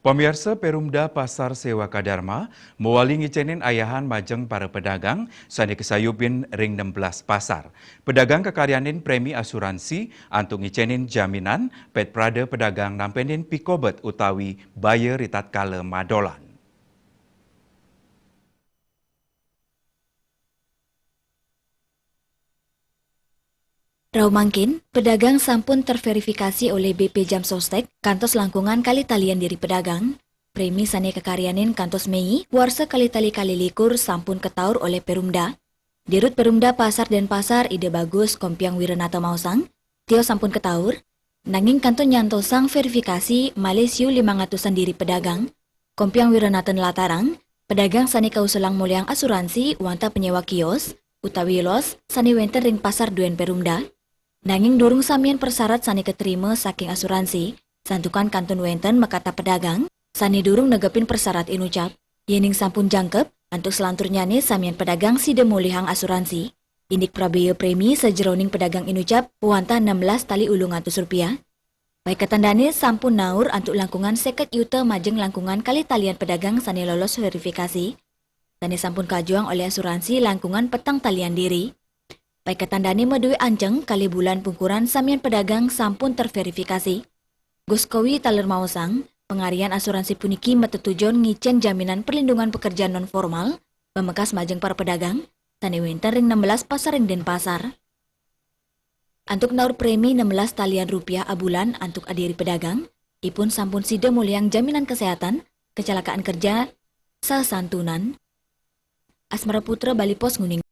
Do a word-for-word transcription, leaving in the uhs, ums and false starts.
Pamiarsa, Perumda Pasar Sewa Kadarma mawali ngicénin ayahan majeng para pedagang sané kasayubin ring nem belas pasar. Pedagang kakaryanin premi asuransi antuk ngicénin jaminan, pét prada pedagang nampénin pikobet utawi baya ritatkala madolan. Rauh mangkin, pedagang sampun terverifikasi oleh B P Jamsostek kantos langkungan kalih talian diri pedagang. Premi sané kakaryanin kantos Mei warsa kalih tali kalih likur sampun kataur oleh Perumda. Dirut Perumda Pasar Denpasar, Ida Bagus Kompiang Wiranata maosang, tios sampun kataur, nanging kantun nyantosang verifikasi malih siu limang atusan diri pedagang. Kompiang Wiranata nlatarang, pedagang sané kausulang molihang asuransi wantah penyewa kios utawi los sané wénten ring pasar duén Perumda. Nanging durung samian persyarat sané katrima saking asuransi, santukan kantun wénten makatah pedagang sané durung negepin persyarat inucap. Yéning sampun jangkep, antuk selanturnyané samian pedagang sida molihang asuransi. Indik prabéa premi sajeroning pedagang inucap wantah nem belas tali ulung atus rupiah. Paiketan dané sampun naur antuk langkungan seket yuta majeng langkungan kalih talian pedagang sané lolos verifikasi, sané sampun kajuang olih asuransi langkungan petang talian diri. Paiketan dané madué anceng kalih bulan pungkuran samian pedagang sampun terverifikasi. Gus Kowi taler maosang, pangarian asuransi puniki matetujon ngicén jaminan perlindungan pekerja non formal, pamekas majeng para pedagang, sané wénten ring nem belas pasar ring Denpasar. Antuk naur premi nem belas talian rupiah abulan antuk adiri pedagang, ipun sampun sida molihang jaminan kesehatan, kecelakaan kerja, saha santunan. Asmara Putra, Bali Post, nguning.